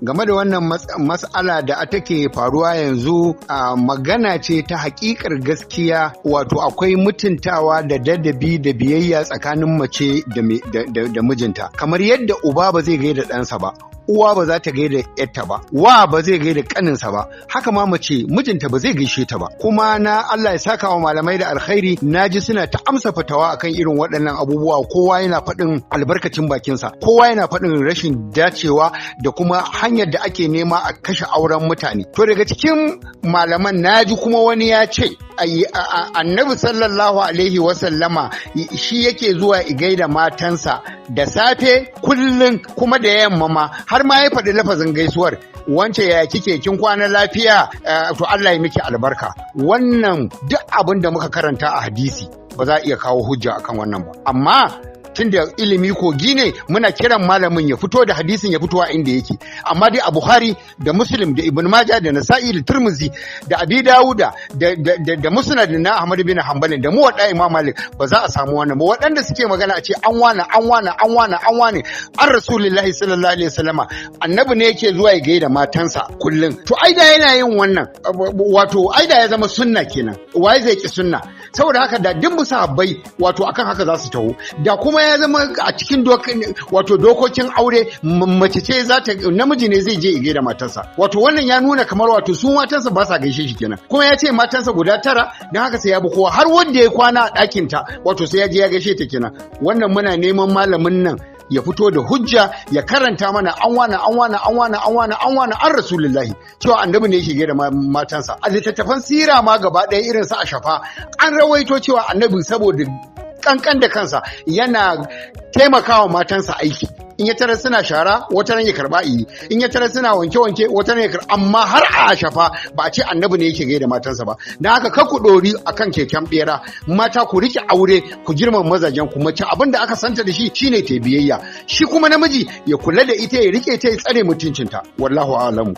Game da wannan mas'ala da take faruwa yanzu, a magana ce ta hakikar gaskiya, wato akwai mutuntawa da dadabi da biyayya tsakanin mace da mijinta. Kamar yadda uba ba zai gaida ɗansa ba, uwa ba za ta gaida yarta ba, wa ba zai gaida kaninsa ba, haka ma mace mijinta ba zai gaishe ta ba. Kuma na Allah ya saka wa malamai da alkhairi, naji suna ta amsa fatawa akan irin waɗannan abubuwa. Kowa yana faɗin albarkacin bakinsa, kowa yana faɗin rashin dacewa da kuma hanyar da ake nema a kashe auren mutane. To daga cikin malaman naji kuma wani ya ce Annabi sallallahu alaihi wasallama shi yake zuwa gaida matansa da safe kullum kuma da yamma ma, har ma ya faɗi lafazin gaisuwar: "Wance, ya kike? Kin kwana lafiya? To Allah ya miki albarka." Wannan duk abin da muka karanta a hadisi ba za a iya kawo hujja akan wannan ba, amma tunda ilimi kogi ne, muna kiran malamin ya fito da hadisin, ya fito a inda yake. Amma dai a Bukhari da Muslim da Ibn Majah da Nasa'i da Tirmidhi da Abi Dawuda da Musnad na Ahmad bin Hanbal da Muwadda Imam Malik ba za a samu wannan ba. Waɗanda suke magana a ce an wane, an wane, an wane, an wane, an Rasulullahi sallallahu alaihi wasallama, Annabi ne yake zuwa ya gaida matansa kullum. To ai da yana yin wannan, wato ai da ya zama sunna kenan. Waye zai ki sunna? Saboda haka da duk sahabbai wato akan haka za su taho. Da kuma ya zama a cikin wato dokokin aure, mace ce za ta, namiji ne zai je ya gaida matarsa. Wato wannan ya nuna kamar wato su matansa ba sa gaishe shi kenan. Kuma ya ce matansa guda 9, don haka sai ya bi kowa, har wanda ya kwana a ɗakin ta, wato sai ya je ya gaishe ta kenan. Wannan muna neman malamin nan ya fito da hujja, ya karanta mana an wane, an wane, an wane, an wane, an wane, an Rasulullahi, cewa Annabi ne yake gaida matansa. A littattafan sira ma gaba ɗaya, irin su Ashafa, an rawaito cewa Annabi saboda kankan da kansa yana taimakawa matansa aiki. In ya tarar suna shara, wata ran ya karba yi; in ya tarar suna wanke wanke, wata ran ya karba. Amma har a Ashafa ba a ce Annabi ne yake gaida matansa ba. Dan haka kar ku dori akan keken bera. Mata, ku rike aure, ku girmama mazajen ku. Mace abin da aka santa da shi shine ta biyayya, shi kuma namiji ya kula da ita, ya rike ta, ya tsare mutuncinta. Wallahu a'lamu.